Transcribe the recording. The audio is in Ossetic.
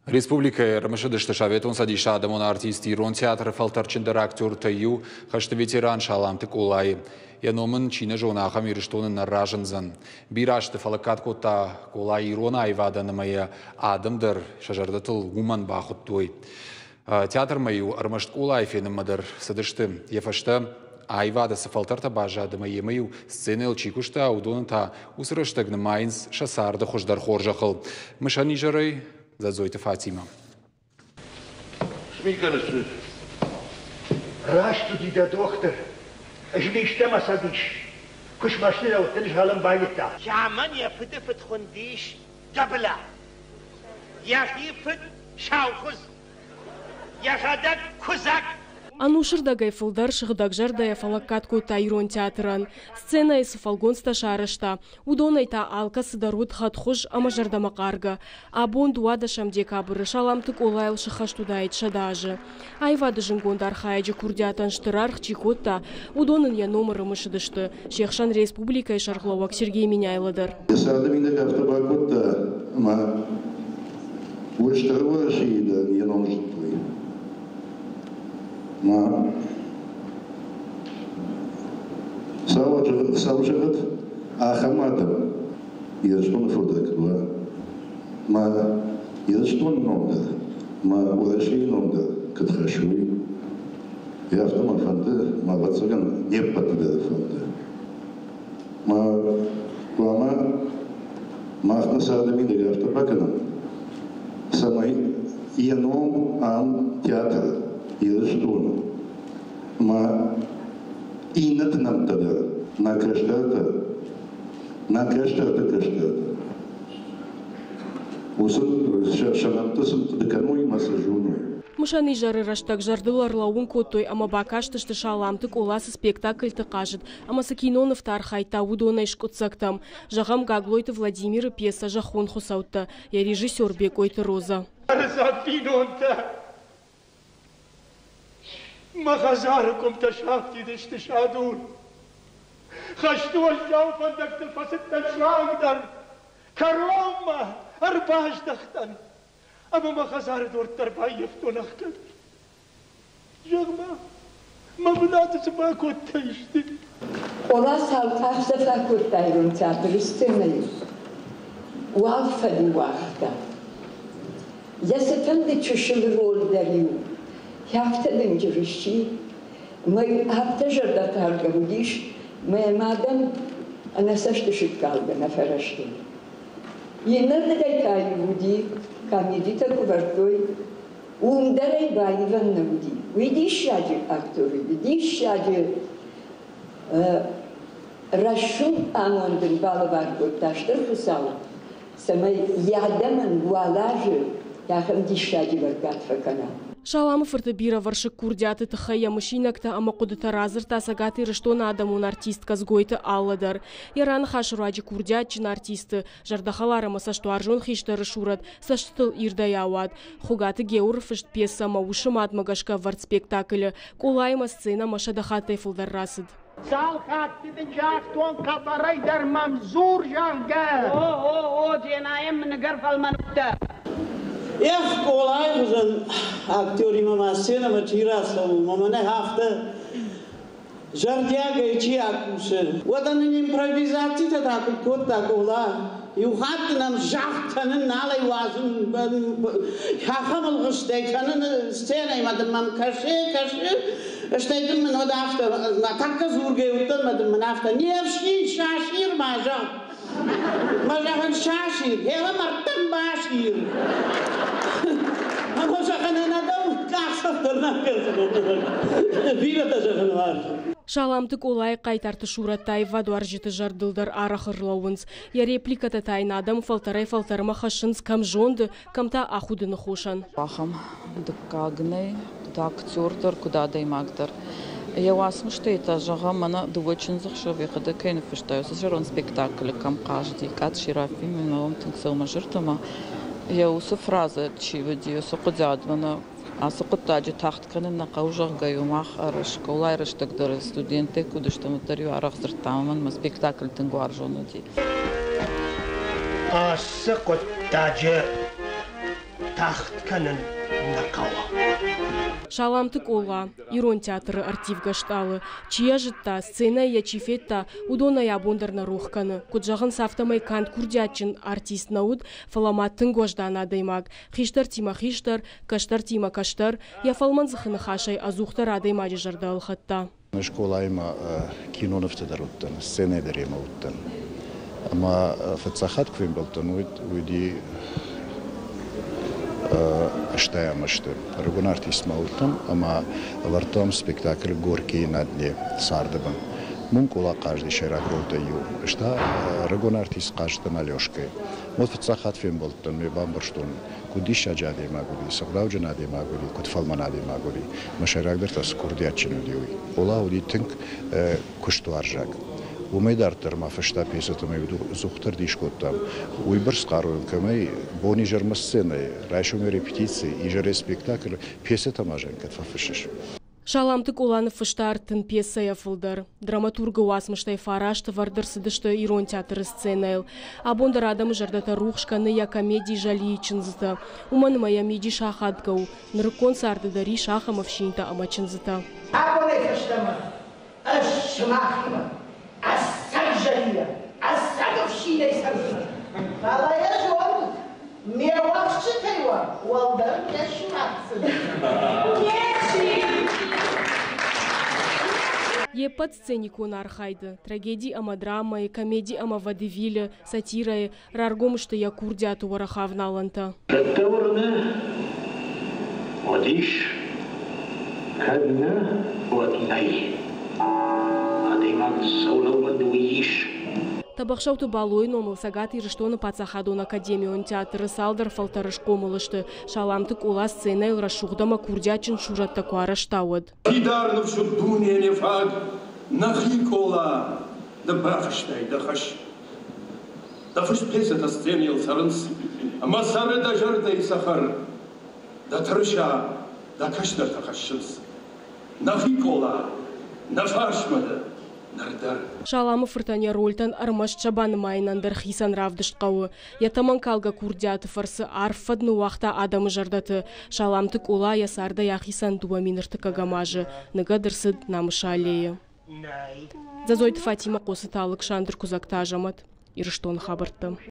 Республикӕйы ӕрымысыдысты Советон Цӕдисы адӕмон артист, Ирон театры фӕлтӕрджындӕр актертӕй иу, хӕсты ветеран Саламты Къолайы. Йӕ ном ын чи нӕ зоны, ахӕм Ирыстоны нӕ разындзӕн. Бирӕ азты фӕлӕггад кодта Къола ирон аивадӕн ӕмӕ йӕ адӕм дӕр сӕ зӕрдӕтыл уымӕн бахуыдтой. Театрмӕ-иу ӕрмӕст Къолайы фенынмӕ дӕр цыдысты. Йӕ фӕстӕ аивады цы фӕлтӕртӕ баззад ӕмӕ йемӕ-иу сценӕйыл чи куыста, уыдоны та уыцы рӕстӕг нымайынц сӕ царды хуыздӕр хорзӕхыл. Мысӕн изӕрӕй Дзӕдзойты Фатимӕ. Сми кӕныс? Раст уыди дӕ дохтыр. Змистӕ мӕ цӕдис. Куы смӕсты лӕудтӕн згъӕлын байдыдта. Кӕмӕн йӕ фыды фыд хуындис Гӕбыла. Йӕхи фыд Саукуыдз. Йӕхӕдӕг Куыдзӕг. Ӕнусырдӕгӕй фылдӕр сыгъдӕгзӕрдӕйӕ фӕлӕггад кодта ирон театрӕн. Сценӕйы цы фӕлгонцтӕ сарӕзта, уыдонӕй та алкӕцы дӕр уыд хӕдхуыз ӕмӕ зӕрдӕмӕхъаргӕ. Абон 12 декабры Саламты Къолайыл сыххӕст уыдаид 100 азы. Аивады зынгонд архайӕджы курдиатӕн стыр аргъ чи кодта, уыдон ын йӕ ном ӕрымысыдысты, се хсӕн республикӕйы сӕргълӕууӕг Сергей Меняйло дӕр. Йӕ царды мидӕг афтӕ бакодта, ӕмӕ Стыр Уӕрӕсейы дӕр йӕ ном зыдтой. Ма Хуыцау зӕгъӕд, ахӕм адӕм Ирыстоны фылдӕр куыд уа, ма Ирыстоны ном дӕр, ма Уӕрӕсейы ном дӕр куыд хӕссой, афтӕ мӕ фӕнды, мӕ ӕвӕццӕгӕн, не ппӕты дӕр фӕнды. Ма хъуамӕ мах нӕ царды мидӕг афтӕ бакӕнӕм, цӕмӕй йӕ ном ам театры, Ирыстоны, ма иннӕты нӕмттӕ дӕр, нӕ кӕстӕртӕ, нӕ кӕстӕрты кӕстӕртӕ. Уыцы сӕ нӕмттӕ сын хъуыды кӕной ӕмӕ сӕ зоной. Мысӕн изӕры рӕстӕг зӕрдыл ӕрлӕууын кодтой ӕмӕ бакастысты Саламты Къола цы спектакльты хъазыд ӕмӕ цы кинонывты архайдта, уыдонӕй скъуыддзӕгтӕм. Зӕгъӕм, Гаглойты Владимиры пьесӕ «Зӕххон хуыцӕуттӕ», йӕ режиссер Бекъойты Розӕ. Ӕрзад бинонтӕ мӕ хӕдзары къуымтӕ сафтид сты садур. Хӕсты уӕззау фӕндӕгтыл фӕцыдтӕн суангдӕр кӕронмӕ ӕрбаздӕхтӕн ӕмӕ мӕ хӕдзары дурддӕр баййӕфтон ӕхгӕд. Зӕгъ-ма, мӕ бынаты цы бакодтаис ды? Къола цал къахдзӕф акодта ирон театры сценӕйыл, уал фӕд уагъта. Йӕ цыфӕнды чысыл роль дӕр-иу афтӕ дынджыр сси, мӕ афтӕ зӕрдӕхъаргӕ уыдис, мӕ мадӕн ӕнӕ цӕстысыгкалгӕ нӕ фӕрӕзтой. Иннӕрдыгӕй та-иу уыди, комедитӕ куы вӕрдтой, уым дӕр ӕй баивӕн нӕ уыди. Уый диссаджы актер уыди, диссаджы рӕсугъд амонд ын балӕвар кодта Стыр Хуыцау, цӕмӕй йӕ адӕмӕн уал азы ахӕм диссаджы лӕггад фӕкӕна. Саламы фырты бирӕвӕрсыг курдиаты тыххӕй йӕ мысинӕгтӕ ӕмӕ хъуыдытӕ радзырдта Цӕгат Ирыстоны адӕмон артисткӕ Дзгойты Аллӕ дӕр. Йӕ раныхасы руаджы курдиатджын артисты зӕрдӕхӕлар ӕмӕ цӕстуарзон хистӕры сурӕт цӕстытыл ирдӕй ауад. Хуыгаты Георы фыст пьесӕ ӕмӕ усы мадмӕ гӕсгӕ ӕвӕрд спектаклы Къолаимӕ сценӕмӕ 100 хаттӕй фылдӕр рацыд. Цал хатты дын загътон хъӕбӕрӕй дӕр мӕм дзур, зӕгъгӕ. О, о, о, Дженайӕн мын ӕгӕр фӕлмӕн уыдтӕ. Эх, Къолайы хуызӕн актеримӕ ма сценӕмӕ чи рацӕуы, мӕнӕ афтӕ зӕрдиагӕй чи акусы. Уӕдӕ нын импровизацитӕ та куыд кодта Къола? Иу хатт нӕм загъд кӕнын нал ӕй уадзын, ахӕм ӕлгъыстӕй кӕнын сценӕймӕ дын мӕм кӕсы, кӕсы, стӕй дын мын уӕд афтӕ, мӕ тӕккӕ дзургӕ уыдтӕн мӕ дын мын афтӕ, не фсин, сасир ма зӕгъ. Мӕ зӕгъын сасир, гъе мӕрдтӕм басир. Ӕмӕ зӕгъын ӕнӕ дӕу къахдзӕф дӕр нӕ кӕндзынӕн. Бирӕтӕ зӕгъын уарзын. Саламты Къолайы хъайтарты сурӕттӕ аивадуарзджыты зӕрдыл дӕр арӕх ӕрлӕууынц. Йӕ репликӕтӕ та йын адӕм фӕлтӕрӕй-фӕлтӕрмӕ хӕссынц кӕм зонды, кӕм та ахудыны хосӕн. Ахӕм дыккаг нӕй, куыд актер дӕр, куыд адӕймаг дӕр. Йӕ уацмыстӕй та, зӕгъӕм, мӕнӕ дыууӕ чындзыхсӕв йӕхӕдӕг кӕй ныффыста, уыцы зӕронд спектаклы кӕм хъазыди, Къат Серафимы ном тынг цӕуы мӕ зӕрдӕмӕ. Йӕ уыцы фразӕ чи уыди, уыцы хъуыдиад мӕнӕ ацы хъуыддаджы тагъд кӕнын нӕ хъӕуы, зӕгъгӕ-иу мах скъолайы рӕстӕг дӕр студенттӕ куы уыдыстӕм, уӕддӕр-иу арӕх дзырдтам, уымӕн ӕмӕ спектакль тынг уарзон уыди. Ацы хъуыддаджы Тагъд кӕнын нӕ хъӕуы. Саламты Къола, Ирон театры ӕрттивгӕ стъалы. Чи йӕ зыдта, сценӕйы йӕ чи федта, уыдон ӕй абон дӕр нӕ рох кӕны. Куыд зӕгъынц, афтӕмӕй канд курдиатджын артист нӕ уыд, фӕлӕ ма тынг уӕздан адӕймаг. Хистӕртимӕ хистӕр, кӕстӕртимӕ кӕстӕр. Йӕ фӕлмӕн дзыхы ныхасӕй ӕдзухдӕр адӕймаджы зӕрдӕ ӕлхӕдта. Скъолайы кинонывты дӕр уыдтӕн, сценӕйы дӕр йемӕ уыдтӕн. Ӕмӕ фыццаг хатт куы фембӕлдтӕн, уый уыди 80-ӕм азты. Ӕрыгон артист ма уыдтӕн ӕмӕ ӕвӕрдтам спектакль «Горькие на дне» царды бын. Мум Къола хъазыди сӕйраг ролтӕй иу. Ӕз та ӕрыгон артист хъазыдтӕн Алешкӕйы. Уӕд фыццаг хатт фембӕлдтӕн, ме бамбӕрстон, куыд диссаджы адӕймаг уыди, цы ӕгъдауджын адӕймаг уыди, куыд фӕлмӕн адӕймаг уыди. Мӕ сӕйрагдӕр та цы курдиатджын уыди, уый. Къола уыди тынг куыстуарзаг. Уымӕй дарддӕр ма фыста пьесӕтӕ ӕмӕ ӕдзухдӕр дис кодтам. Уыйбӕрц хъару ын кӕмӕй бон-изӕрмӕ сценӕйы, райсомӕй репетици, изӕрӕй спектакль, пьесӕтӕ ма зӕгъын кӕд фӕфыссыс. Саламты Къола ныффыста 30 пьесӕйӕ фылдӕр. Драматургы уацмыстӕй фараст ӕвӕрд ӕрцыдысты Ирон театры сценӕйыл. Абон дӕр адӕмы зӕрдӕтӕ рухс кӕны йӕ комеди «Жалийы чындзытӕ». Уымӕн ӕмӕ йӕ мидис ахадгӕ у. Нырыккон царды дӕр ис ахӕм ӕфсинтӕ ӕмӕ чындзытӕ. Абонӕй фӕстӕмӕ ӕз сымахимӕ ӕцӕг Залийӕ, ӕцӕг ӕфсинӕй цӕрдзынӕн. Фӕлӕ йӕ зонут, ме уӕхсчытӕй уӕ уӕлдӕр не сбаддзынӕн. Не фсин! Йе ппӕт сценикон архайды, трагеди ӕмӕ драмӕйы, комеди ӕмӕ водевилы, сатирӕйы раргом сты йӕ курдиаты уӕрӕх авналӕнтӕ. Кӕд дӕ уырны, уӕд ис, кӕд нӕ, уӕд нӕй. Адӕймаг цӕуыл ӕууӕнды, уый ис. Тӕбӕхсӕуты Балойы номыл Цӕгат Ирыстоны паддзахадон академион театры цалдӕр фӕлтӕры схъомыл сты. Саламты Къола сценӕйыл рӕсугъд ӕмӕ курдиатджын сурӕттӕ куы арӕзта, уӕд. Фидар ныфс уыд дуне не фаг, нӕхи Къола, ды бафыстай дӕ хӕс. Дӕ фыст пьесӕтӕ сценӕйыл цӕрынц, ӕмӕ цӕры дӕ зӕрдӕйы цӕхӕр. Дӕ тырыса дӕ кӕстӕртӕ хӕссынц. Нӕхи Къола, нӕ фарсмӕ дӕ ныр дӕр. Саламы фыртӕн йӕ рольтӕн ӕрмӕст сӕ банымайынӕн дӕр хицӕн равдыст хъӕуы. Йӕ тӕмӕнкалгӕ курдиаты фӕрцы арф фӕд ныууагъта адӕмы зӕрдӕты. Саламты Къола йӕ цардӕй ахицӕн 2030 азы. Ныгӕд ӕрцыд Намысы аллейы. Дзӕдзойты Фатимӕ, Хъоцыты Алыксандр, Куыдзӕгты Азӕмӕт. Ирыстоны хабӕрттӕ.